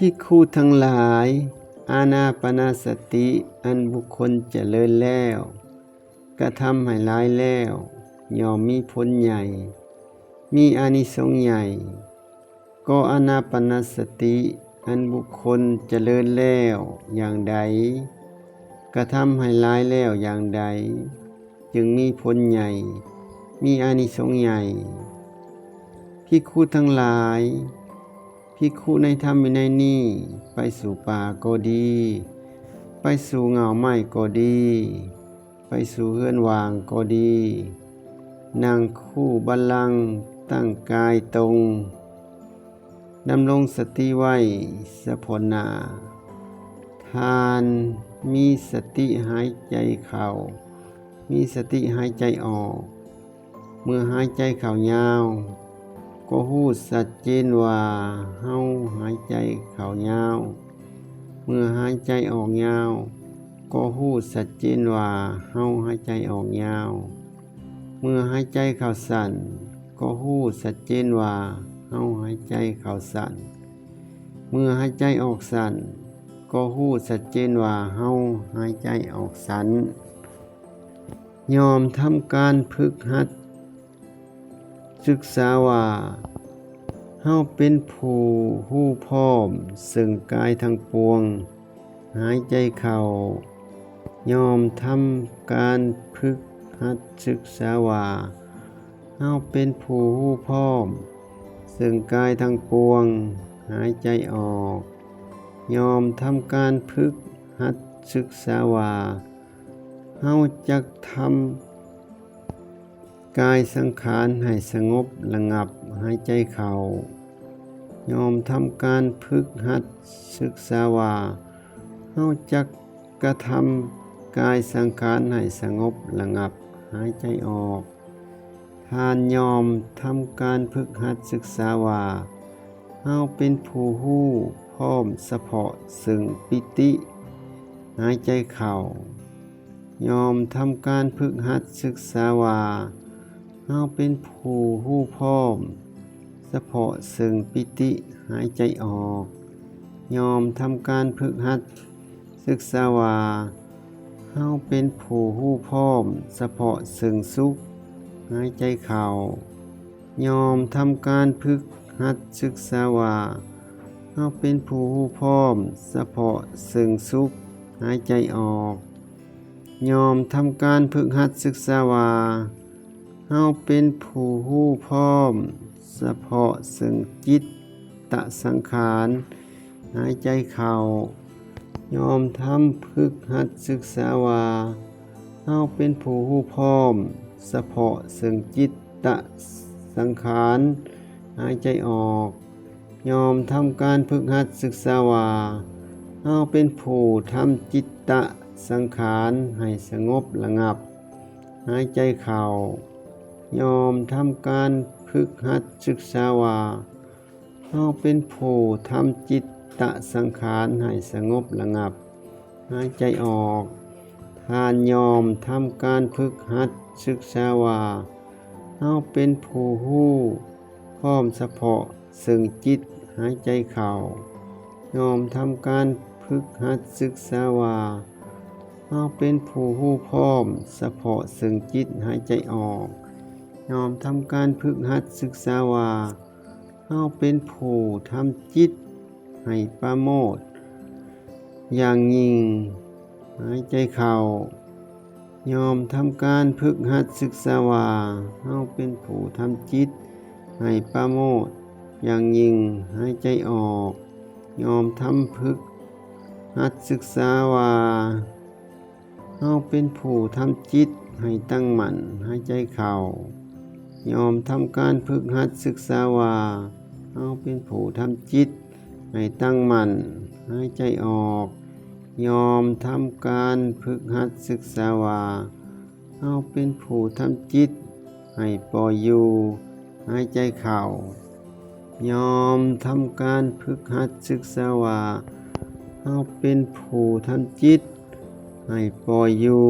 ພິກຂຸທັງຫຼາຍ, ອານາປານະສະຕິອັນບຸກຄົນຈະເລີນແລ້ວ ກະທຳໃຫ້ຫຼາຍແລ້ວ ຍ່ອມມີຜົນໃຫຍ່ ມີອານິສົງໃຫຍ່. ກໍອານາປານະສະຕິອັນບຸກຄົນຈະເລີນແລ້ວຢ່າງໃດ ກະທຳໃຫ້ຫຼາຍແລ້ວຢ່າງໃດ ຈຶ່ງມີຜົນໃຫຍ່ ມີອານິສົງໃຫຍ່. ພິກຂຸທັງຫຼາຍ, ພິກຂຸໃນທຳວິໄນນີ້ ໄປສູ່ປ່າກໍດີ, ໄປສູ່ເຫງົ້າໄມ້ກໍດີ, ໄປສູ່ເຮືອນວ່າງກໍດີ, ນັ່ງຄູ່ບັນລັງຕັ້ງກາຍຕົງ, ດຳລົງສະຕິໄວ້ສະເພາະໜ້າ. ທ່ານມີສະຕິຫາຍໃຈເຂົ້າ, ມີສະຕິຫາຍໃຈອອກ. ເມື່ອຫາຍໃຈເຂົ້າຍາວ, ກໍຮູ້ຊັດເຈນວ່າເຮົາຫາຍໃຈເຂົ້າຍາວ. ເມື່ອຫາຍໃຈອອກຍາວ, ກໍຮູ້ຊັດເຈນວ່າເຮົາຫາຍໃຈອອກຍາວ. ເມື່ອຫາຍໃຈເຂົ້າສັ້ນ, ກໍຮູ້ຊັດເຈນວ່າເຮົາຫາຍໃຈເຂົ້າສັ້ນ. ເມື່ອຫາຍໃຈອອກສັ້ນ, ກໍຮູ້ຊັດເຈນວ່າເຮົາຫາຍໃຈອອກສັ້ນ. ຍ່ອມທຳການຝຶກຫັດສຶກສາວ່າ ເຮົາເປັນຜູ້ຮູ້ພ້ອມເຊິ່ງກາຍທັງປວງ ຫາຍໃຈເຂົ້າ. ຍ່ອມທຳການຝຶກຫັດສຶກສາວ່າ ເຮົາເປັນຜູ້ຮູ້ພ້ອມເຊິ່ງກາຍທັງປວງ ຫາຍໃຈອອກ. ຍ່ອມທຳການຝຶກຫັດສຶກສາວ່າ ເຮົາຈັກທຳກາຍສັງຂານໃຫ້ສະຫງົບລະງັບ ຫາຍໃຈເຂົ້າ. ຍ່ອມທຳການຝຶກຫັດສຶກສາວ່າ ເຮົາຈັກກະທຳກາຍສັງຂານໃຫ້ສະຫງົບລະງັບ ຫາຍໃຈອອກ. ທ່ານຍ່ອມທຳການຝຶກຫັດສຶກສາວ່າ ເຮົາເປັນຜູ້ຮູ້ພ້ອມສະເພາະເຊິ່ງປີຕິ ຫາຍໃຈເຂົ້າ. ຍ່ອມທຳການຝຶກຫັດສຶກສາວ່າ ເຮົາເປັນຜູ້ຮູ້ພ້ອມສະເພາະເຊິ່ງປີຕິ ຫາຍໃຈອອກ. ຍ່ອມທຳການຝຶກຫັດ ສຶກສາວ່າ ເຮົາເປັນຜູ້ຮູ້ພ້ອມສະເພາະເຊິ່ງສຸກ ຫາຍໃຈເຂົ້າ. ຍ່ອມທຳການຝຶກຫັດສຶກສາວ່າ ເຮົາເປັນຜູ້ຮູ້ພ້ອມສະເພາະເຊິ່ງສຸກ ຫາຍໃຈອອກ. ຍ່ອມທຳການຝຶກຫັດສຶກສາວ່າ ເຮົາເປັນຜູ້ຮູ້ພ້ອມສະເພາະເຊິ່ງຈິດຕະສັງຂານ ຫາຍໃຈເຂົ້າ. ຍ່ອມທຳຝຶກຫັດສຶກສາວ່າ ເຮົາເປັນຜູ້ຮູ້ພ້ອມສະເພາະເຊິ່ງຈິດຕະສັງຂານ ຫາຍໃຈອອກ. ຍ່ອມທຳການຝຶກຫັດສຶກສາວ່າ ເຮົາເປັນຜູ້ທຳຈິດຕະສັງຂານໃຫ້ສະຫງົບລະງັບ ຫາຍໃຈເຂົ້າ. ຍ່ອມທຳການຝຶກຫັດສຶກສາວ່າ ເຮົາເປັນຜູ້ທຳຈິດຕະສັງຂານໃຫ້ສະຫງົບລະງັບ ຫາຍໃຈອອກ. ທ່ານຍ່ອມທຳການຝຶກຫັດສຶກສາວ່າ ເຮົາເປັນຜູ້ຮູ້ພ້ອມສະເພາະເຊິ່ງຈິດ ຫາຍໃຈເຂົ້າ. ຍ່ອມທຳການຝຶກຫັດສຶກສາວ່າ ເຮົາເປັນຜູ້ຮູ້ພ້ອມສະເພາະເຊິ່ງຈິດ ຫາຍໃຈອອກ. ຍ່ອມທຳການຝຶກຫັດສຶກສາວ່າ ເຮົາເປັນຜູ້ທຳຈິດໃຫ້ປາໂມດຢ່າງຍິ່ງ ຫາຍໃຈເຂົ້າ. ຍ່ອມທຳການຝຶກຫັດສຶກສາວ່າ ເຮົາເປັນຜູ້ທຳຈິດໃຫ້ປາໂມດຢ່າງຍິ່ງ ຫາຍໃຈອອກ. ຍ່ອມທຳຝຶກຫັດສຶກສາວ່າ ເຮົາເປັນຜູ້ທຳຈິດໃຫ້ຕັ້ງໝັ້ນ ຫາຍໃຈເຂົ້າ. ຍ່ອມທຳການຝຶກຫັດສຶກສາວ່າ ເຮົາເປັນຜູ້ທຳຈິດໃຫ້ຕັ້ງໝັ້ນ ຫາຍໃຈອອກ. ຍ່ອມທຳການຝຶກຫັດສຶກສາວ່າ ເຮົາເປັນຜູ້ທຳຈິດໃຫ້ປ່ອຍຢູ່ ຫາຍໃຈເຂົ້າ. ຍ່ອມທຳການຝຶກຫັດສຶກສາວ່າ ເຮົາເປັນຜູ້ທຳຈິດໃຫ້ປ່ອຍຢູ່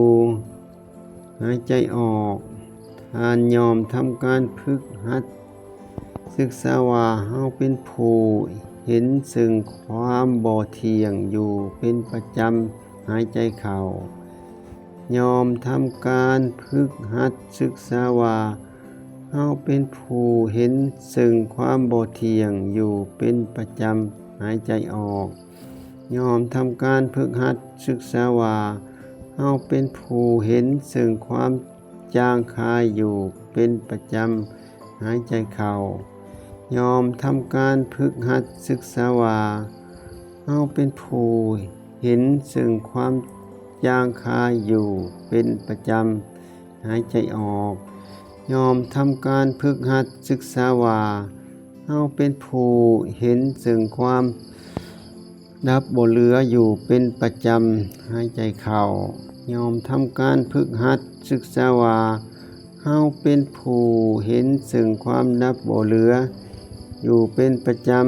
ຫາຍໃຈອອກ. ທ່ານຍ່ອມທຳການຝຶກຫັດສຶກສາວ່າ ເຮົາເປັນຜູ້ ເຫັນເຊິ່ງຄວາມບໍ່ທ່ຽງຢູ່ເປັນປະຈຳ ຫາຍໃຈເຂົ້າ. ຍ່ອມທຳການຝຶກຫັດສຶກສາວ່າ ເຮົາເປັນຜູ້ເຫັນເຊິ່ງຄວາມບໍ່ທ່ຽງຢູ່ເປັນປະຈຳ ຫາຍໃຈອອກ. ຍ່ອມທຳການຝຶກຫັດສຶກສາວ່າ ເຮົາເປັນຜູ້ເຫັນເຊິ່ງຄວາມຈາງຄາຍຢູ່ເປັນປະຈຳ ຫາຍໃຈເຂົ້າ. ຍ່ອມທຳການຝຶກຫັດສຶກສາວ່າ ເຮົາເປັນຜູ້ເຫັນເຊິ່ງຄວາມຈາງຄາຍຢູ່ເປັນປະຈຳ ຫາຍໃຈອອກ. ຍ່ອມທຳການຝຶກຫັດສຶກສາວ່າ ເຮົາເປັນຜູ້ເຫັນເຊິ່ງຄວາມດັບບໍ່ເຫຼືອຢູ່ເປັນປະຈຳ ຫາຍໃຈເຂົ້າ. ຍ່ອມທຳການຝຶກຫັດສຶກສາວ່າ ເຮົາເປັນຜູ້ເຫັນເຊິ່ງຄວາມດັບບໍ່ເຫຼືອຢູ່ເປັນປະຈຳ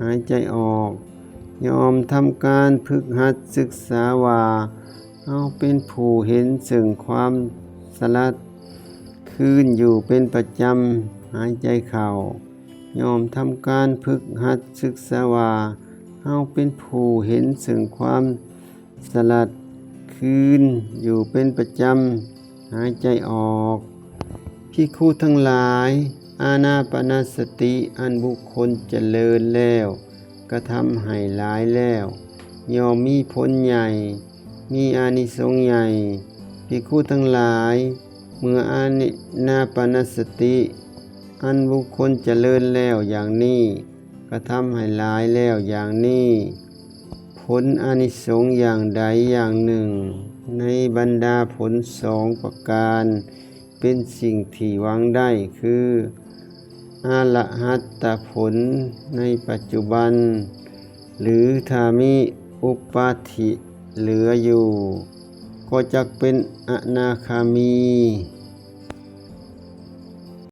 ຫາຍໃຈອອກ. ຍ່ອມທຳການຝຶກຫັດສຶກສາວ່າ ເຮົາເປັນຜູ້ເຫັນເຊິ່ງຄວາມສະຫຼັດຄືນຢູ່ເປັນປະຈຳ ຫາຍໃຈເຂົ້າ. ຍ່ອມທຳການຝຶກຫັດສຶກສາວ່າ ເຮົາເປັນຜູ້ເຫັນເຊິ່ງຄວາມສະຫຼັດຄືນຢູ່ເປັນປະຈຳ ຫາຍໃຈອອກ. ພິກຂຸທັງຫຼາຍ, ອານາປານະສະຕິອັນບຸກຄົນຈະເລີນແລ້ວ ກະທຳໃຫ້ຫຼາຍແລ້ວ ຍ່ອມມີຜົນໃຫຍ່ ມີອານິສົງໃຫຍ່. ພິກຂຸທັງຫຼາຍ, ເມື່ອອານາປານະສະຕິອັນບຸກຄົນຈະເລີນແລ້ວຢ່າງນີ້ ກະທຳໃຫ້ຫຼາຍແລ້ວຢ່າງນີ້, ຜົນອານິສົງຢ່າງໃດຢ່າງໜຶ່ງໃນບັນດາຜົນສອງປະການ ເປັນສິ່ງທີ່ຫວັງໄດ້ ຄື ອະລະຫັດຕະຜົນໃນປັດຈຸບັນ ຫຼື ຖ້າມີອຸປາທິເຫຼືອຢູ່ ກໍຈັກເປັນອະນາຄາມີ.